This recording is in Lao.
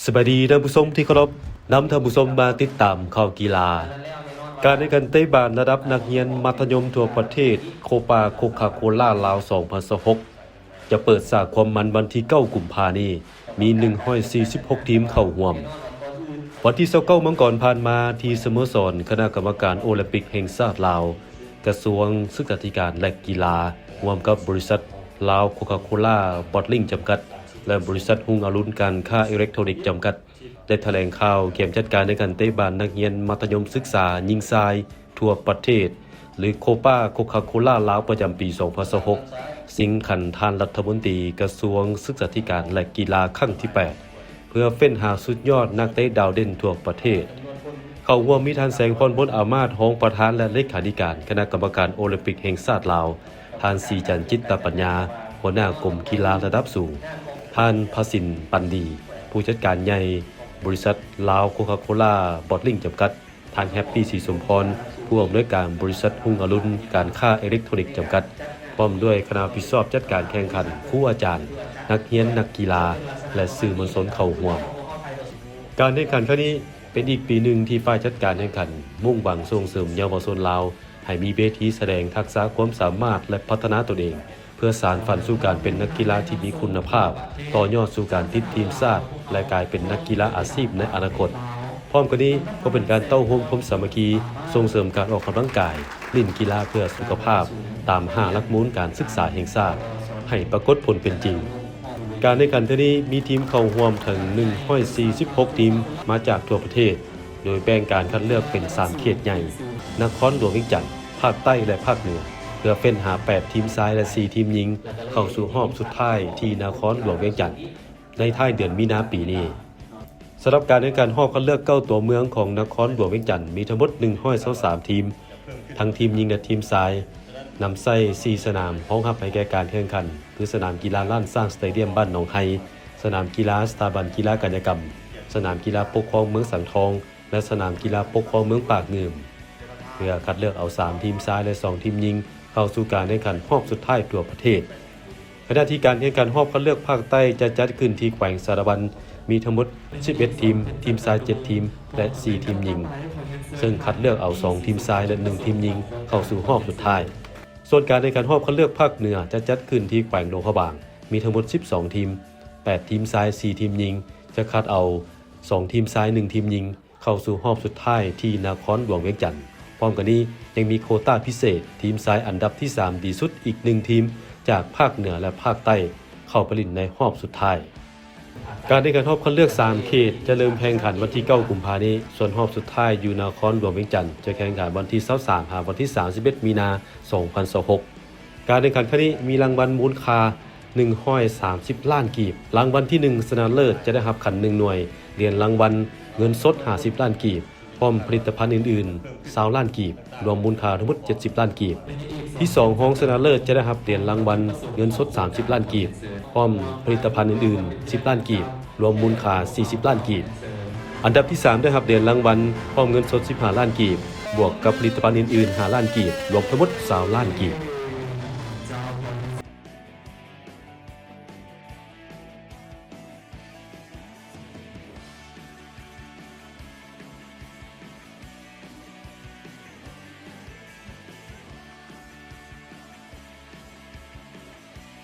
ສະບາຍດີທ່ານຜູ້ຊົມທີ່ເຄົາລົບ, ນຳທ່ານຜູ້ຊົມມາຕິດຕາມຂ່າວກິລາ. ການແຂ່ງຂັນເຕະບານລະດັບນັກຮຽນມັດທະຍົມທົ່ວປະເທດ ໂຄປາໂຄຄາໂຄລາລາວ ສອງພັນຊາວຫົກ ຈະເປີດສາກຄວາມມັນວັນທີເກົ້າ ກຸມພານີ້, ມີ ໜຶ່ງຮ້ອຍສີ່ສິບຫົກ ທີມເຂົ້າຮ່ວມ. ວັນທີ ຊາວເກົ້າ ມັງກອນຜ່ານມາ, ທີ່ສະໂມສອນຄະນະກຳມະການໂອລິມປິກແຫ່ງຊາດລາວ, ກະຊວງສຶກສາທິການ ແລະ ກິລາ, ຮ່ວມກັບບໍລິສັດລາວໂຄຄາໂຄລາບອດລິງຈຳກັດ ແລະ ບໍລິສັດຮຸ່ງອະລຸນການຄ້າເອເລັກໂທຣນິກຈຳກັດ ໄດ້ຖະແຫຼງຂ່າວກຽມຈັດການແຂ່ງຂັນເຕະບານນັກຮຽນມັດທະຍົມສຶກສາຍິງຊາຍທົ່ວປະເທດ ຫຼື ໂຄປາໂຄຄາໂຄລາລາວ ປະຈຳປີ ສອງພັນຊາວຫົກ ຊິງຂັນທ່ານລັດຖະມົນຕີກະຊວງສຶກສາທິການ ແລະ ກິລາ ຄັ້ງທີ ແປດ ເພື່ອເຟ້ນຫາສຸດຍອດນັກເຕະດາວເດັ່ນທົ່ວປະເທດ. ເຂົ້າຮ່ວມມີທ່ານ ແສງພອນ ພົນອາມາດ ຮອງປະທານ ແລະ ເລຂາທິການຄະນະກຳມະການໂອລິມປິກແຫ່ງຊາດລາວ, ທ່ານ ສີຈັນ ຈິດຕະປັນຍາ ຫົວໜ້າກົມກິລາລະດັບສູງ, ທ່ານ ພະສິນ ປັນດີ ຜູ້ຈັດການໃຫຍ່ບໍລິສັດລາວໂຄຄາໂຄລາບອດລິງຈຳກັດ, ທ່ານ ແຮັບປີ ສີສົມພອນ ຜູ້ອຳນວຍການບໍລິສັດຮຸ່ງອະລຸນການຄ້າເອເລັກໂທຣນິກຈຳກັດ ພ້ອມດ້ວຍຄະນະຮັບຜິດຊອບຈັດການແຂ່ງຂັນ, ຄູອາຈານ, ນັກຮຽນ, ນັກກິລາ ແລະ ສື່ມວນຊົນເຂົ້າຮ່ວມ. ການແຂ່ງຂັນຄັ້ງນີ້ເປັນອີກປີໜຶ່ງທີ່ຝ່າຍຈັດການແຂ່ງຂັນມຸ່ງຫວັງສົ່ງເສີມເຍົາວະຊົນລາວໃຫ້ມີເວທີສະແດງທັກສະຄວາມສາມາດ ແລະ ພັດທະນາຕົນເອງ ເພື່ອສານຝັນສູ່ການເປັນນັກກິລາທີ່ມີຄຸນນະພາບ, ຕໍ່ຍອດສູ່ການຕິດທີມຊາດ ແລະ ກາຍເປັນນັກກິລາອາຊີບໃນອະນາຄົດ. ພ້ອມກັນນີ້ກໍເປັນການເຕົ້າໂຮມຄວາມສາມັກຄີ, ສົ່ງເສີມການອອກກຳລັງກາຍ, ຫຼິ້ນກິລາເພື່ອສຸຂະພາບ, ຕາມຫ້າຫຼັກມູນການສຶກສາແຫ່ງຊາດ ໃຫ້ປາກົດຜົນເປັນຈິງ. ການແຂ່ງຂັນເທື່ອນີ້ມີທີມເຂົ້າຮ່ວມເຖິງ ໜຶ່ງຮ້ອຍສີ່ສິບຫົກ ທີມ ມາຈາກທົ່ວປະເທດ, ໂດຍແບ່ງການຄັດເລືອກເປັນສາມເຂດໃຫຍ່, ນະຄອນຫຼວງວຽງຈັນ, ພາກໃຕ້ ແລະ ພາກເໜືອ, ເພື່ອເຟ້ນຫາ ແປດ ທີມຊາຍ ແລະ ສີ່ ທີມຍິງ ເຂົ້າສູ່ຮອບສຸດທ້າຍທີ່ນະຄອນຫຼວງວຽງຈັນ ໃນທ້າຍເດືອນມີນາປີນີ້. ສຳລັບການແຂ່ງຂັນຮອບຄັດເລືອກ ເກົ້າ ຕົວເມືອງຂອງນະຄອນຫຼວງວຽງຈັນ ມີທັງໝົດ ໜຶ່ງຮ້ອຍຊາວສາມ ທີມ, ທັງທີມຍິງ ແລະ ທີມຊາຍ, ນຳໃຊ້ ສີ່ ສະໜາມຮອງຮັບໃຫ້ແກ່ການແຂ່ງຂັນ ຄື ສະໜາມກິລາລ້ານຊ້າງສະເຕດຽມບ້ານໜອງໄຮ, ສະໜາມກິລາສະຖາບັນກິລາກາຍະກຳ, ສະໜາມກິລາປົກຄອງເມືອງສັງທອງ ແລະ ສະໜາມກິລາປົກຄອງເມືອງປາກງື່ມ, ເພື່ອຄັດເລືອກເອົາ ສາມ ທີມຊາຍ ແລະ ສອງ ທີມຍິງ ເຂົ້າສູ່ການແຂ່ງຂັນຮອບສຸດທ້າຍທົ່ວປະເທດ. ຂະນະທີ່ການແຂ່ງຂັນຮອບຄັດເລືອກພາກໃຕ້ຈະຈັດຂຶ້ນທີ່ແຂວງສາລະວັນ, ມີທັງໝົດ ສິບເອັດ ທີມ, ທີມຊາຍ ເຈັດ ທີມ ແລະ ສີ່ ທີມຍິງ, ເຊິ່ງຄັດເລືອກເອົາ ສອງ ທີມຊາຍ ແລະ ໜຶ່ງ ທີມຍິງ ເຂົ້າສູ່ຮອບສຸດທ້າຍ. ສ່ວນການແຂ່ງຂັນຮອບຄັດເລືອກພາກເໜືອຈະຈັດຂຶ້ນທີ່ແຂວງຫຼວງພະບາງ, ມີທັງໝົດ ສິບສອງ ທີມ, ແປດ ທີມຊາຍ, ສີ່ ທີມຍິງ, ຈະຄັດເອົາ ສອງ ທີມຊາຍ, ໜຶ່ງ ທີມຍິງ ເຂົ້າສູ່ຮອບສຸດທ້າຍທີ່ນະຄອນຫຼວງວຽງຈັນ. ພ້ອມກັນນີ້ຍັງມີໂຄຕ້າພິເສດ, ທີມຊາຍອັນດັບທີສາມດີສຸດອີກ ໜຶ່ງ ທີມ ຈາກພາກເໜືອ ແລະ ພາກໃຕ້ ເຂົ້າໄປຫຼິ້ນໃນຮອບສຸດທ້າຍ. ການແຂ່ງຂັນຮອບຄັດເລືອກ ສາມ ເຂດ ຈະເລີ່ມແຂ່ງຂັນວັນທີ ເກົ້າ ກຸມພານີ້, ສ່ວນຮອບສຸດທ້າຍຢູ່ນະຄອນຫຼວງວຽງຈັນ ຈະແຂ່ງຂັນວັນທີ ຊາວສາມ ຫາວັນທີ ສາມສິບເອັດ ມີນາ ສອງພັນຊາວຫົກ. ການແຂ່ງຂັນຄັ້ງນີ້ມີລາງວັນມູນຄ່າ ໜຶ່ງຮ້ອຍສາມສິບລ້ານກີບ. ລາງວັນທີໜຶ່ງ ຊະນະເລີດ ຈະໄດ້ຮັບຂັນໜຶ່ງໜ່ວຍ, ຫຼຽນລາງວັນ, ເງິນສົດ ຫ້າສິບລ້ານກີບ, ພ້ອມຜະລິດຕະພັນອື່ນໆ ຊາວລ້ານກີບ, ລວມມູນຄ່າທັງໝົດ ເຈັດສິບລ້ານກີບ. ທີສອງ ຮອງຊະນະເລີດ ຈະໄດ້ຮັບຫຼຽນລາງວັນ, ເງິນສົດ ສາມສິບລ້ານກີບ, ພ້ອມຜະລິດຕະພັນອື່ນໆ ສິບລ້ານກີບ, ລວມມູນຄ່າ ສີ່ສິບລ້ານກີບ. ອັນດັບທີສາມ ໄດ້ຮັບຫຼຽນລາງວັນ ພ້ອມເງິນສົດ ສິບຫ້າລ້ານກີບ, ບວກກັບຜະລິດຕະພັນອື່ນໆ ຫ້າລ້ານກີບ, ລວມທັງໝົດ ຊາວລ້ານກີບ.